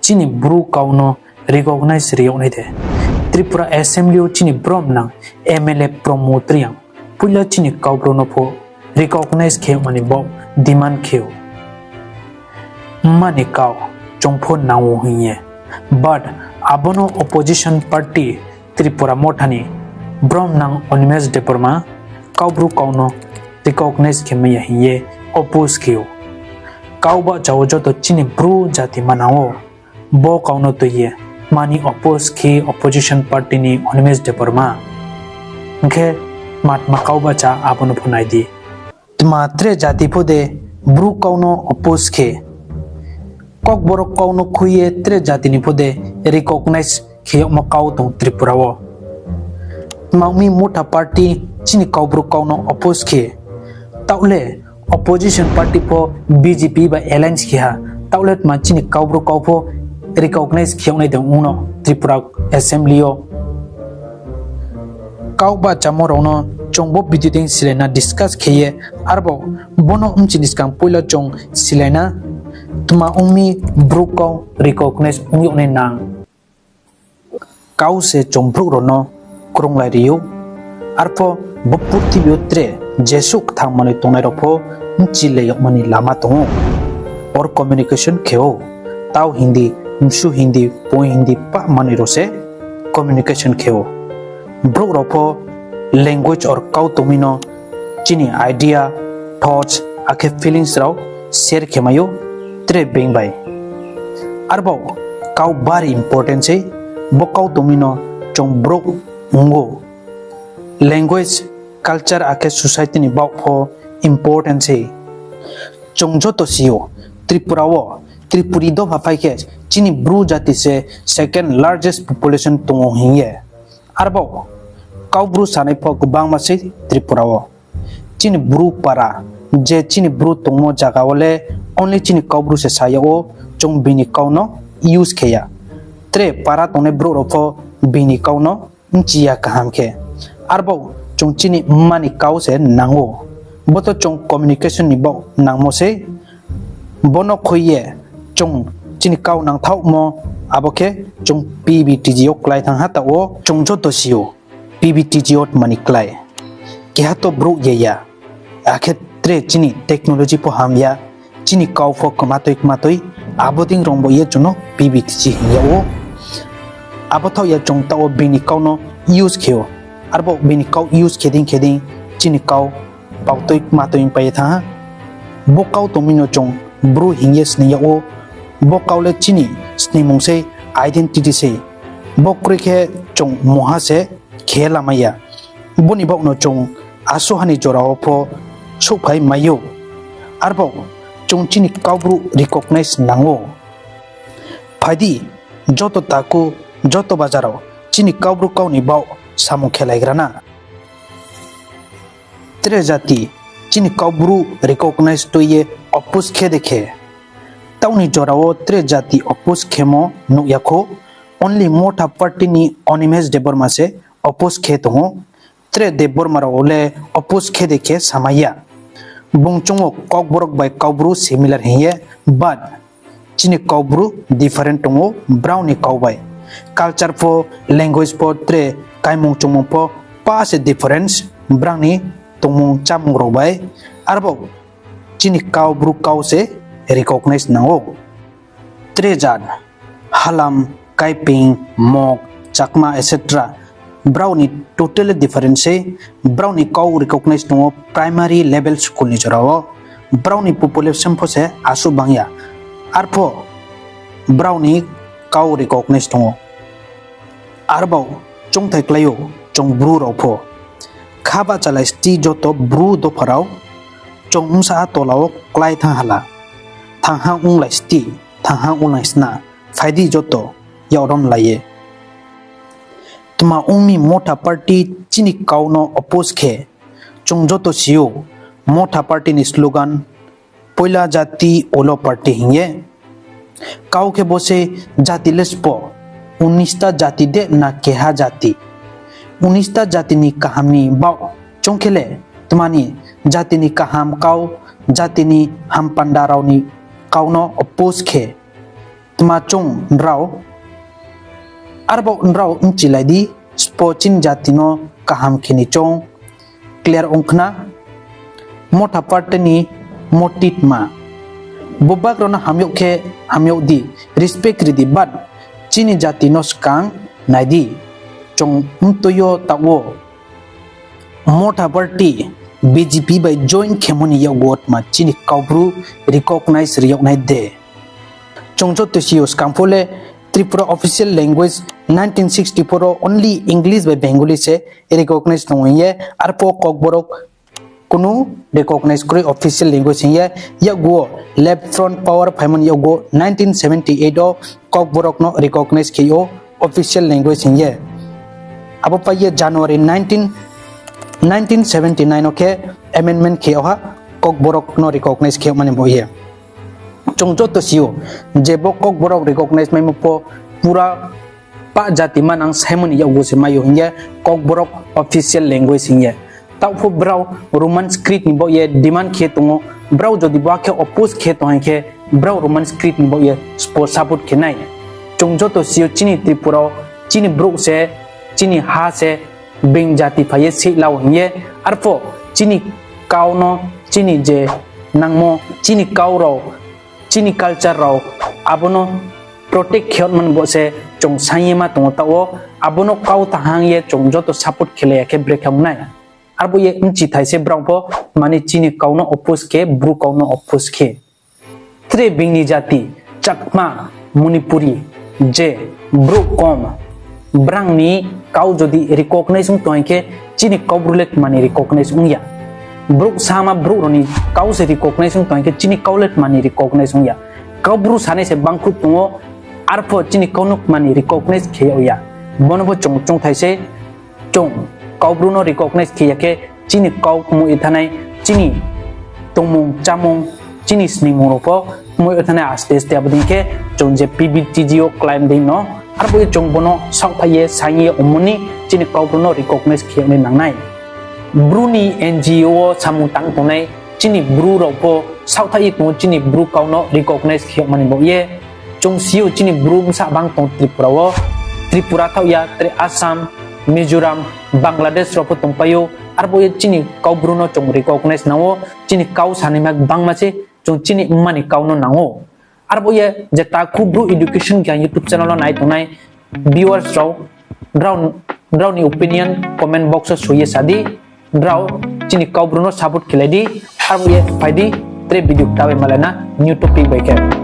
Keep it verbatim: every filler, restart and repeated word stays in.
chini Bru kau no recognize ri yag nai de? Tripura Assembly yo chini bromnang M L A Pramod Reang poila chini Kaubru no pho recognize khe yagma ni baoh demand khe ou. Mma ni kau chung pho nang ou hing ye. But abo no opposition party Tripura Motha ni bromnang Animesh Debbarma Kaubru kau no recognize khe mai ya hing ye oppose khe ou. Kau bahcha wo joto chini Bru jati manang ou. Bo kau no tui ye tma ni oppose khe opposition party ni Animesh Debbarma? Hing khe tma tma kau bahcha abo no pho nai di. Tma tre jati pho de Bru kau no oppose khe? Kokborok kau no khui ye tre jati ni pho de recognize khe yagmo kau tong Tripura wo? Tma ong mi Motha party chini Kaubru kau no oppose khe? Taoh le opposition party pho B J P bai alliance khe ha, taoh le tma chini Kaubru kau pho recognize khe yag nai de ong no Tripura Assembly yo? Kau bahchamo rao no chung bo video dei silai na discuss khe ye, arbo bo no bchi ni skang poila chung silai na, tma ong mi Bru kau recognize ong yag nai nang? Kau se chung brouh rao no krunglai ri ou. Arpho bo purthimbi yo tre jesuh kthang manoi tongnai rao pho bchilai yagmo ni lama tong ou. Or communication khe ou. Tau Hindi, msu Hindi, poi Hindi, pah manoi rao se communication khe ou. Brouh rao pho language or kau tong mi no chini idea, thoughts, akhe feelings rao share khe mai ou tre being bai. Arbo kau bari important sei, bo kau tong mi no chung brouh ong ou. Language, culture akhe society ni baoh pho important sei. Chung joto si ou, Tripura wo, Tripuri dopha phai khe chini Bru jati se second largest population tong ou hing ye. Arbo Kaubru sanai pho gbangma sei Tripura wo. Chini Bru para, je chini Bru tongmo zaga wo le only chini Kaubru se sa yag ou, chung bini kau no use khe ya. Tre para tongnai brouh rao pho bini kau no bchi ya kaham khe. Arbo chung chini mma ni kau se nang ou. Bo to chung communication ni baoh nangmo sei. Bo no khui ye chung chini kau nangthaohmo, abo khe chung P V T G yo klái thanng ha taoh wo chung joto si ou. P V T G yo tma ni klái? Keha to brouh ye ya. Akhe tre chini technology pho ham ya, chini kau pho kmatui kmatui, abo dei rong bo ye chung no P V T G hing yag ou. Abo thaoh ya chung taoh wo bini kau no use khe ou. Arbo bini kau use khe dei khe dei chini kau pautui kmatui pai ye thanng ha. Bo kau tong mi no chung Bru hing ye sning yag ou. Bo kau le chini sningmung sei, identity sei. Bo kroi khe chung mungha se khe lamai ya. Bo ni baoh no chung asuha ni jora wo pho souhphai mai ou. Arbo chung chini Kaubru recognize nang ou. Phai di, joto taku, joto bajar rao chini Kaubru kau ni baoh samung khelaigra na. Tre jati chini Kaubru recognize tui ye oppose khe de khe? Taoh ni jora wo tre jati oppose khemo nuh ya khou, only Motha party ni Animesh Debbarma se oppose khe tong ou. Tre Debbarma rao le oppose khe de khe samai ya. Bung choung ou Kokborok bai Kaubru similar hing ye, but chini Kaubru different tong ou brao ni kau bai. Culture pho, language pho, tre kaimung chungmung pho pa se difference brao ni tongmung chámung rao bai. Arbo chini Kaubru kau se recognize nang ou. Tre jat, Halam, Kaiping, Mog, Chakma, et cetera. Brao ni totally different sei. Brao ni kau recognize tong ou primary level school ni jora wo. Brao ni population pho se asuh bang ya. Arpho brao ni kau recognize tong ou. Arbo choungthai klái ou chung Bru rao pho. Kha bahchalai sti joto Bru dopha rao, chung bsa tola wo klái thanng hala. Thanngha onglai sti, thanngha onglai sna, phai di joto, yak rom lai ye. Tma ong mi Motha party chini kau no oppose khe? Chung joto si ou, Motha party ni slogan, poila jati ulo party hing ye. Kau khe bo se jati le sbo, unis ta jati de na keha jati? Unis ta jati ni kaham ni baoh choung khe le, tma ni jati ni kaham kau, jati ni hampanda rao ni kau no oppose khe? Tma choung nrao, arbaoh nrao bchilai di, sbo chini jati no kaham khe ni choung, clear ong khna. Motha party ni motive tma? Bubagra no hamyag khe hamyag di, respect ri di, but chini jati no skang nai di. Chung mtui yo taoh wo Motha party B J P bai join khemo ni yakgu wo tma chini Kaubru recognize ri yag nai de? Chung joto si ou, skang pho le Tripura official language nineteen sixty-four wo only English bai Bengali se recognize tong hing ye, arphuh Kokborok kunu recognize kroi official language hing ye, yakgu wo Left Front power phaimo ni yakgu wo nineteen seventy-eight wo Kokborok no recognize khe ou official language hing ye. Abo pai ye January nineteen, nineteen seventy-nine wo khe amendment khe yag ha, Kokborok no recognize khe yagmani bo ye. Chung joto si ou, je bo Kokborok recognize maimo pho pura pah jati manang saimo ni yakgu se mai ou hing ye, Kokborok official language hing ye. Taoh pho brao Roman script ni baoh ye demand khe tong ou, brao jodi bo khe oppose khe tong hing khe, brao Roman script ni baoh ye sbo support khe nai. Chung joto si ou, chini Tripura wo chini brouh se, chini ha se, being jati phai ye seih la ou hing ye, arphuh chini kau no, chini je nangmo, chini kau rao, chini culture rao, abo no protect khe yagmani bo se chung saing ye ma tong ou taoh wo, abo no kau tahang ye chung joto support khelai ya khe brekhe ong nai. Arbo ye bchithai se brao pho, mani chini kau no oppose khe, Bru kau no oppose khe. Tre being ni jati, Chakma, Manipuri, je brouh kom, brao ni kau jodi recognize ong tong hing khe, chini Kaubru le tma ni recognize ong ya. Brouh sama brouh rao ni kau se recognize ong tong hing khe, chini kau le tma ni recognize ong ya. Kaubru sanai se bangkhruh tong ou, arphuh chini kau no tma ni recognize khe yag ya. Bo no pho chung choungthai se, chung Kaubru no recognize khe ya khe, chini kau kmoih ye thanai, chini tongmung chámung, chini sningmung rao pho kmoih ye thanai aste aste. Abo dei khe chung je P V T G wo claim dei no, arbo ye chung bo no saohthaih ye saing ye ongmo ni chini Kaubru no recognize khe yag nai nang nai. Bru ni N G O wo samung tang tongnai chini Bru rao pho saohthaih ye tong ou chini Bru kau no recognize khe yagmani baoh ye. Chung si ou chini Bru bsa bang tong Tripura wo, Tripura thaoh ya, tre Assam, Mizoram, Bangladesh rao pho tongpai ou, arbo ye chini Kaubru no chung recognize nang ou, chini kau sanaima gbangma se, chung chini mma ni kau no nang ou. Arbo ye je takhu Bru Education Gyan YouTube channel wo nai tongnai viewers rao, nrao ni opinion comment box wo soi ye sa di, nrao chini Kaubru no support khelai di, arbo ye phai di, tre video kta bai malai na, new topic bai khe.